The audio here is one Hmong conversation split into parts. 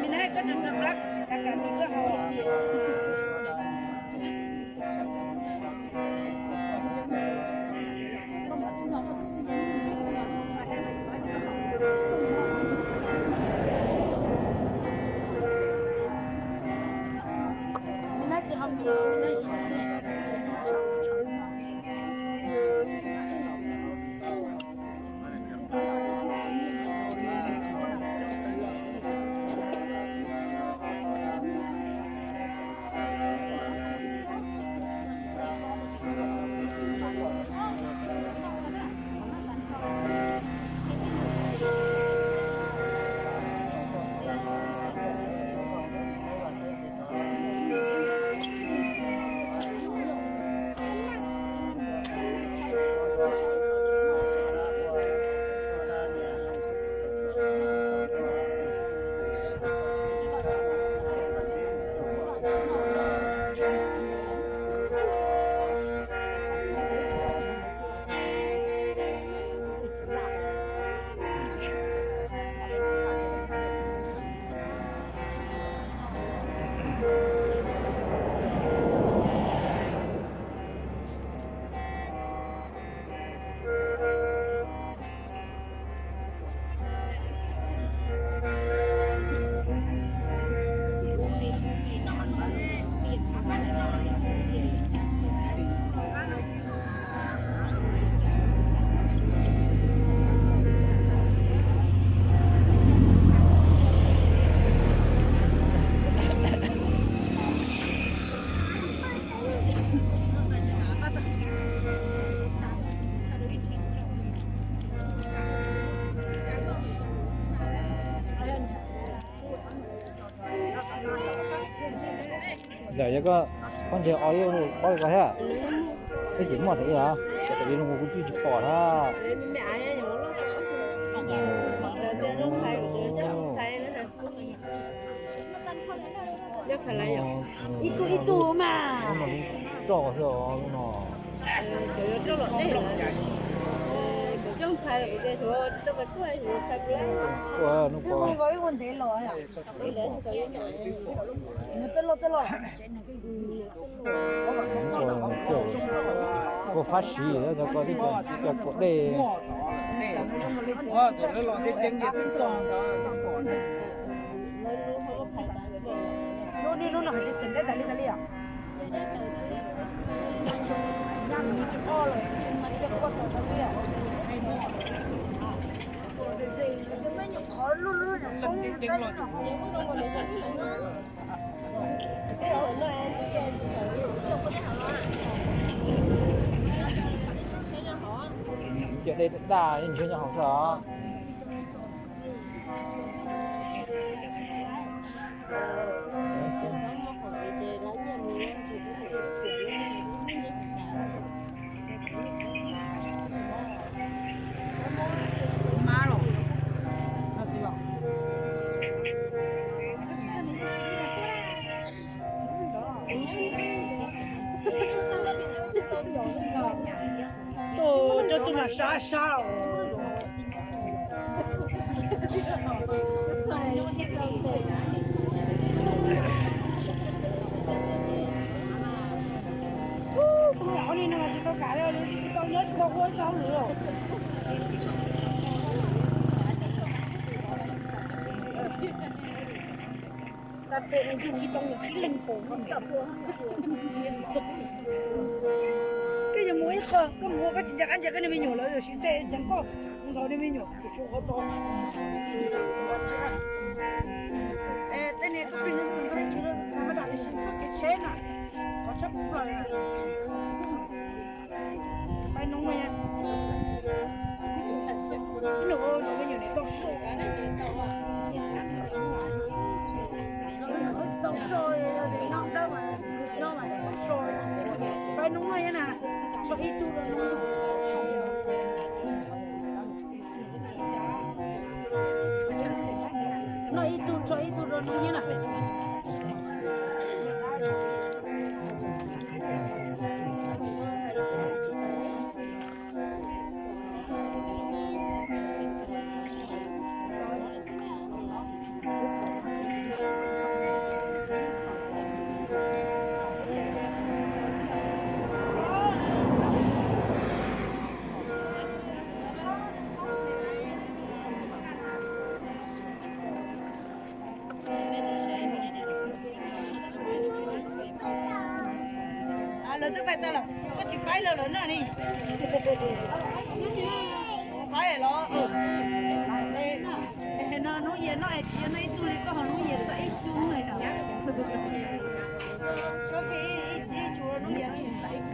Mày nói có trường hợp lắm, chỉ sẵn cả mình có hầu. Yog koj, koj ntshe o ib ob li ko thiab. Ib tsis muaj tau ib los, tau ib los kuv twb tsis pom thiab. Ib tug ib tug mas. Roj xwb os lub no. Ua, ua ntev los. Koj fab siv cov ko, cov kuam dej. Cov dej daj daj yeej ntshiab nyob hauv xwb os. Tuaj coj tuaj mas sab sab os. Kuv yam ua li no mas tsis tau kam li, tsis tau nyob tsis tau ua ib txoj hauj lwm. Tag pem no yug ib too ib leeg pom. Koj yuav mus ib qho, koj mus ua koj tsis nco qab ntsia koj niag me nyuam lawm, yuav siv tej ceev koj mus nrog niag me nyuam tsuas qhov tod. Tej niag koj plig no, maj dam tiam sis koj kev tsheb na, qhov tsheb kuv plawg. Faib noob no, ib nus zoo me nyuam nim tau soj, tau soj, no dawb mas, no mas tau soj. Faib noob no na, tso ib tug rau noob. Noj ib tug tso ib tug rau noob thiab na. Lawv twb pais tag lawm, koj tsis faib lawv lawm na ni. Faib los. No noob yias noj es tsis yog noj ib tug li, koj ho noob yias xav ib xyoo hais no. Txhob ib tug noob yias, noob yias xav ib.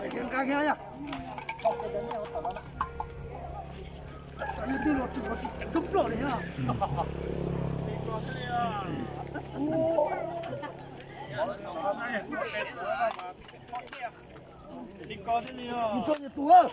Nqa kiag yog. Twb los tsis tsis ceev kawg plaws li na. Tus